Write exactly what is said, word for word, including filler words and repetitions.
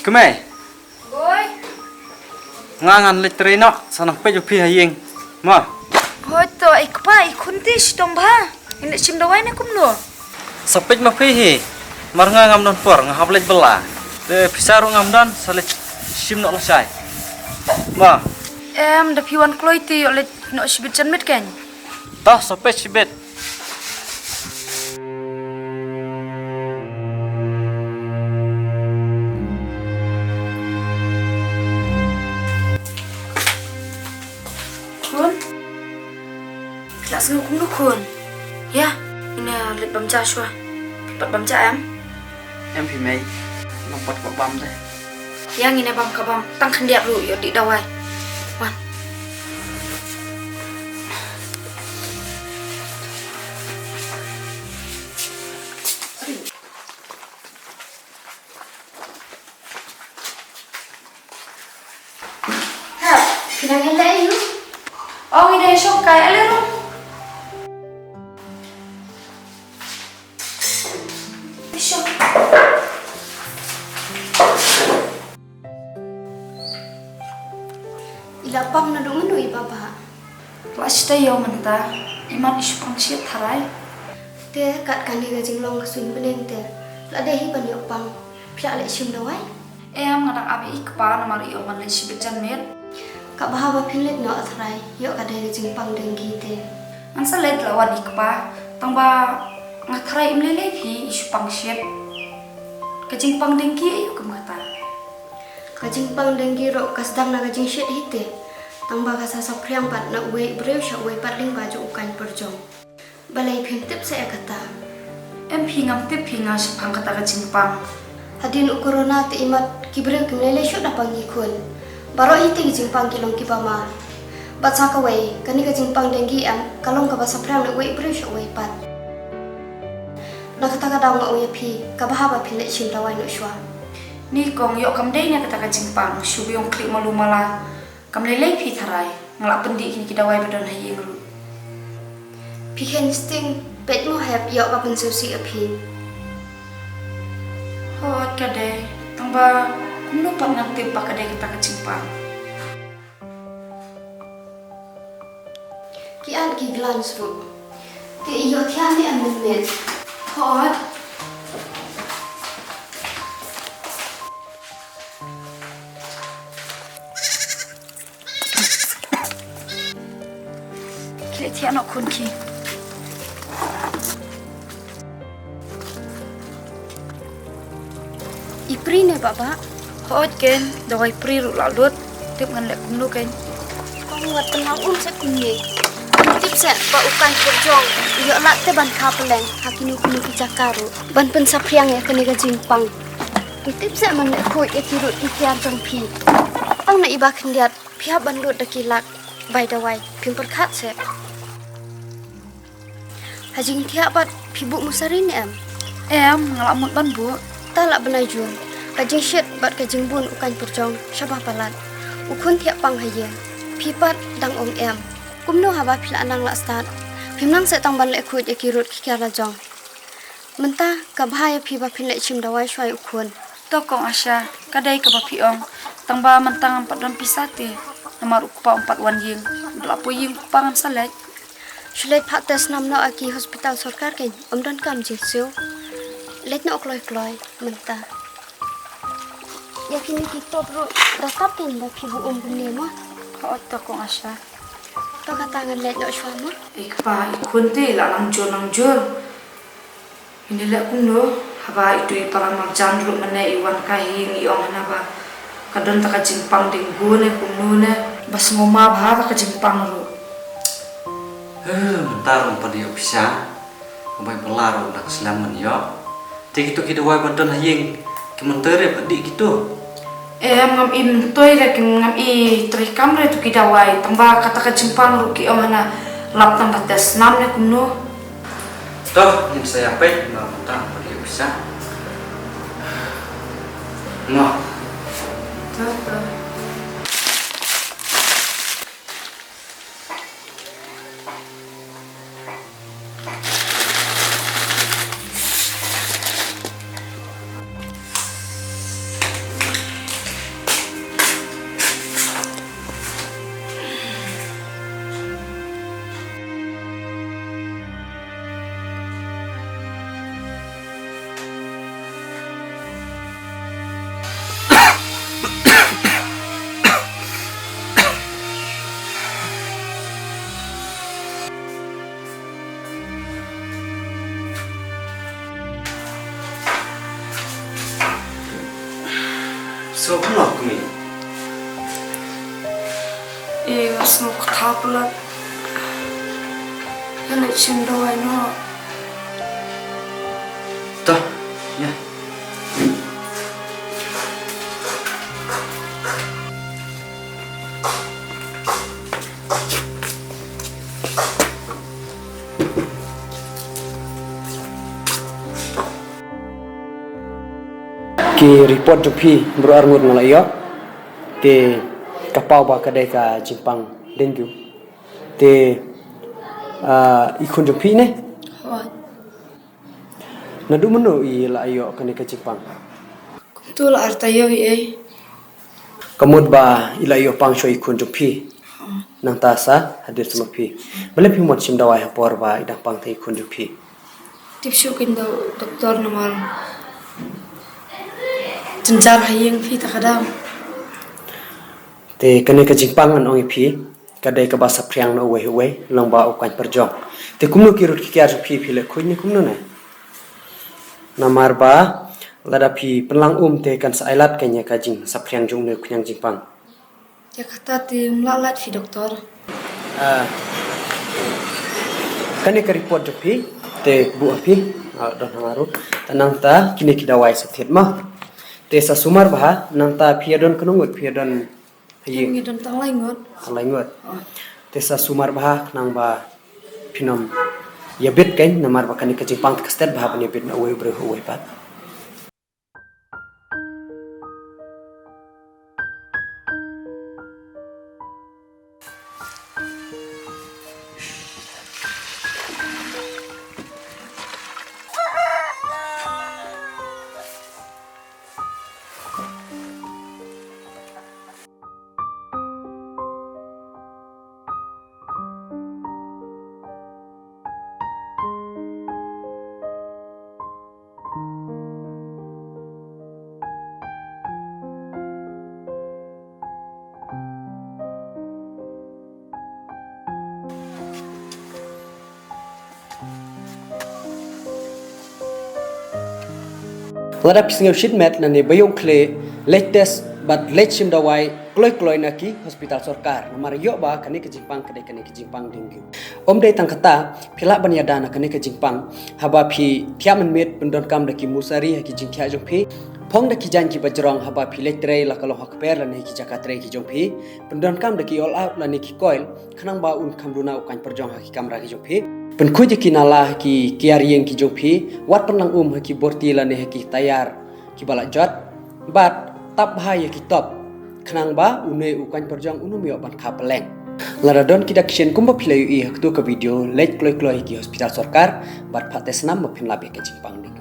Kmie. Boi. Nga ngan leit trei noh, sa nang peit u phi ha ïing. Ma. Hoi to, i kpa, i khun te shitom bha. Ine shim dawai ne kumno? Sa peit ma phi hi. Mar nga ngam don por, nga hap leit bylla. Te pisa ruh ngam don, sa leit shim noh lashai. Ma. Em, da phi wan kloi te ïoh leit noh shibit janmiet kein. To, sa peit shibit. Khun. Phi la sngew kumno khun? Ïa, ngin leit bam ja shuwa. Phi pat bam ja em? Em phi mei. Nang pat ka bam de. Ïa ngin bam ka bam. Tang khyndiat ruh ïoh dih dawai. Wan. Ha, phi nang ïaleh aïu? Ong i dei shong kai ale rum. Shong. I la pang naduh mynno i Bah Bah? La shu ïoh mynta, imat i shu pang shit tharai. Te kat kane ka jinglong ka suiñ bneng te, la dei hi ban ïoh pang, phi la leh shim dawai? Em, nga dang ap ïa i kpa namar i ong ban leit shibit janmiet. Ka bha ba phin leit noh tharai, ïoh ka dei ka jingpang dengue te. Ngan sa leit la wan i kpa, tang ba nga tharai im lei lei phi i shu pang shit. Ka jingpang dengue aïu kum kata? Ka jingpang dengue ruh ka sdang na ka jingshit hi te. Tang ba ka sa saphriang pat na uwei u briew sha uwei pat lyngba jong u kaiñ pyrjong. Balei phim tip seh ïa kata? Em phi, ngam tip phi nga shaphang kata ka jingpang. Hadien u corona te imat ki briew kim lei lei shuh da pang ki khun. Baroh hi te ki jingpang ki long kiba ma. Bad sa kawei, kane ka jingpang dengue em, ka long kaba saphriang na uwei u briew sha uwei pat. Na kata ka daw nga ong ïa phi, ka bha ba phin leit shim dawai noh shuwa. Ni kong, ïoh kam dei na kata ka jingpang, shu biang khlieh malu mala. Kam lei lei phi tharai, nga la pyndih kine ki dawai ba don ha ïing ruh. Phi khein sting, peit mo hep ïoh ba pynsngewsih ïa phi. Hooid ka dei, tang ba kumno pat ngan tip ba ka dei kata ka jingpang. Ki at ki glans ruh. Te ïoh thiah ne em mynmiet? Hooid. Ki leh thiah noh khun ki. I pri ne Bah Bah? Hooid kein, dawai pri ruh la lut. Tip ngan leh kumno kein. Kong wat pynlang um seh kumne. Tip seh ba u kaiñ pyrjong ïoh lad te ban kha pylleng ha kino kino ki jaka ruh ban pynsaphriang ïa kane ka jingpang. Tip seh man leh khuid ïa ki rud ki kiar jong phi. Tang na iba khyndiat phi hap ban lut da ki lak bai dawai, phim pyrkhat seh. Ha jingthiah pat phi buh musari ne em? Em, nga la mut ban buh. Ta lah bnai jur. Ka jingshit bad ka jingbun u kaiñ pyrjong shabah palat. U khun thiah pang ha ïing. Phi pat dang ong em. Kumno haba phi la nang la stad? Phim nang seh tang ban leh khuid ïa ki rud ki kiar la jong. Mynta ka bha ïa phi ba phin leit shim dawai shuwa ïa u khun. To kong Asha, ka dei kaba phi ong. Tang ba mynta ngam pat don pisa te. Namar u kpa um pat wan ïing. Ba la poi ïing u kpa ngam sa leit. Shu leit phah test nam noh ha ki hospital sorkar kein, um donkam jingsiew. Leit noh kloi kloi mynta. Ïa kine ki top ruh da tap kein ba phi buh um kumne mo. Hooid to kong Asha. To kata ngan leit noh shuwa mo. I kpa i khun te la nang jur nang jur. Ngin ïa leh kumno, haba itu i para marjan ruh mynne i wan ka hi ngi ong hana ba ka don ta ka jingpang dengue ne kumno ne, ba sngewma bha ta ka jingpang ruh. Huh, mynta ruh pat ïoh pisa. Ka bai bylla ruh da ka slem ngan ïoh. Te kito ki dawai ba don ha ïing, ki myntoi re pat dih kito. Em, ngam i myntoi re, ngam i treikam re tu ki dawai, tang ba kata ka jingpang ruh ki ong hana lap tang ba test nam ne kumno. To, ngin sa ïa peit, ba mynta pat ïoh pisa. Mo. To, to. So kumno kmie? Eh, nga sngew kata palat. Ïa leit shim dawai noh. To, ïa. Ki report jong phi baroh arngut nga la ïoh. Te ka paw ba ka dei ka jingpang dengue. Te, ah, i khun jong phi ne? Hooid. Naduh mynno i la ïoh kane ka jingpang? Kumto la ar taïew hi ei. Ka mut ba i la ïoh pang shuwa i khun jong phi. Hooid. Nangta sa hadien sumar phi. Balei phim wan shim dawai ha por ba i dang pang te i khun jong phi? Tip shuh kein da u doktor namar jynjar ha ïing phi ta ka dang. Te kane ka jingpang ngan ong ïa phi, ka dei kaba saphriang na uwei uwei, lyngba u kaiñ pyrjong. Te kumno ki rud ki kiar jong phi, phi leh khuid ne kumno ne? Namar ba lada phi pynlang um te kan sa ailad kein ïa ka jingsaphriang jong une u khñiang jingpang. Ïa kata te ym lah lad phi doktor. Ah. Kane ka report jong phi, te buh ha phi, ah, don hangno ruh. Te nangta kine ki dawai sa thied mo. Te sa sumar bha, nangta phi ïa don katno ngut, phi ïa don ha ïing? Ngi don tang lai ngut. Tang lai ngut. Oh. Te sa sumar bha khnang ba phin ym ïa bit kein, namar ba kane ka jingpang te ka stet bha ban ïa bit na uwei u briew ha uwei pat. Lada phi sngew shimet lane ba ïoh khleh, leit test bad leit shim dawai kloi kloi na ki hospital sorkar. Namar ïoh ba kane ka jingpang ka dei kane ka jingpang dengue. Ym dei tang kata, phi lah ban ïada na kane ka jingpang haba phi thiah mynmiet, pyndonkam da ki mosari ha ki jingthiah jong phi. Phong da ki jaiñ kiba jrong haba phi leit trei, la ka long ha kper lane ki jaka trei ki jong phi. Pyndonkam da ki all out lane ki coil khnang ba un kham duna u kaiñ pyrjong ha ki kamra ki jong phi. Pynkhuid ïa ki nala ha ki kiar ïing ki jong phi. Wat pynlang um ha ki borti lane ha ki tayar kiba la jot. Bad tap bha ïa ki top khnang ba une u kaiñ pyrjong un ym ïoh ban kha pylleng. Lada don ki dak sien kumba phi la ïohi ha katu ka video, leit kloi kloi ha ki hospital sorkar bad phah test snam ba phin lap ïa ka jingpang ding.